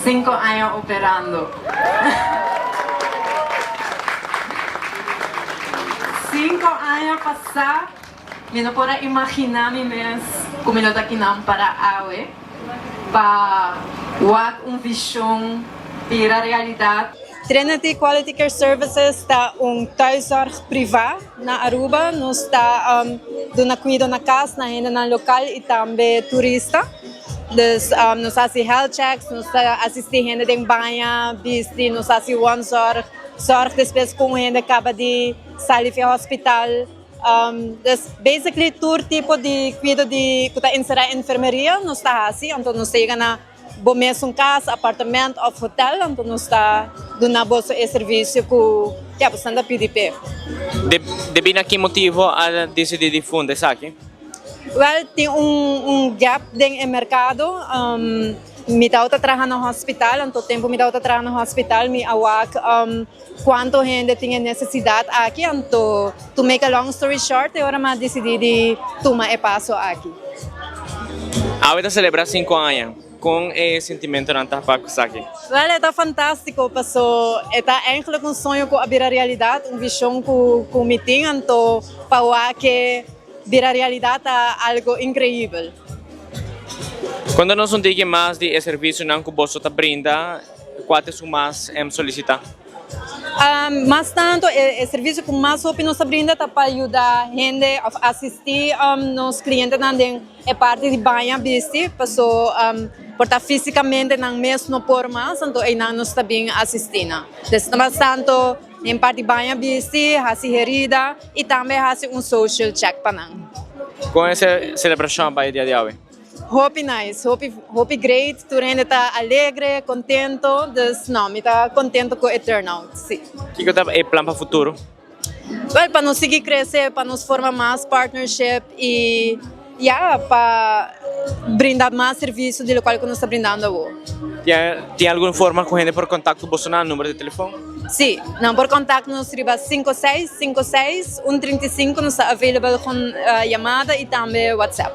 Cinco aña operando. Cinco aña pasá mi no por a imaginá mi mes ku mi lo ta kinan para awe pa wak un vishon bira realidat. Trinity Quality Care Services ta un thuiszorg privá na Aruba. Nos ta duna kuido na kas na hendenan lokal i tambe turista. Dus nos ta hasi health checks, nos ta asistí hende den baña, bisti, nos ta hasi wondzorg, zorg despues ku un hende kaba di sali fi hospital. Dus basically tur tipo di kuido di ku ta enserá enfermeria nos ta hasi, anto nos ta yega na bo mesun kas, apartement òf hotel, anto nos ta duna boso e servisio ku ya boso ta pidi p'e. Debí na ki motivo a disidí di funda esaki? Wel, tin un un gap den e merkado. Mi tabata traha na hospital, anto tempu mi tabata traha na hospital mi a wak kuantu hende tin e nesesidat aki, anto to make a long story short e ora mi a disidí di tuma e paso aki. Awe ta selebrá sinku aña, kon e sentimentonan ta pa ku esaki? Wel, e ta fantástiko paso e ta eigenlijk un soño ku a bira realidat, un vishon ku ku mi tin, anto pa wak e Bira realidad ta algo increibel. Cuando nos un tiki mas di e servicionan cu boso ta brinda, cua ta esun mas solicita? Mas tanto e servicio cu mas hopi nos ta brinda ta pa yuda hende of asisti nos clientenan den e parti di baña bisti, paso por ta fisicamente nan mes no por mas, anto eynan nos ta bin asisti nan. Des mas tanto. Den parti baña bisti, hasi herida y tambe hasi un social check pa nan. Con e celebracion a bay e dia di awe? Hopi nice, hopi hopi great, tur hende ta alegre, contento, dus no, mi ta contento cu e turnout, si. Kico ta e plan pa futuro? Wel, pa nos sigui crece, pa nos forma mas partnership y ya, pa brinda mas servicio di locual cu nos ta brindando awor. Tin algun forma cu hende por contact cu boso na numero di telefon? Si, nan por contact nos riba sinku seis sinku seis un trinta i sinku, nos ta available con yamada y tambe WhatsApp.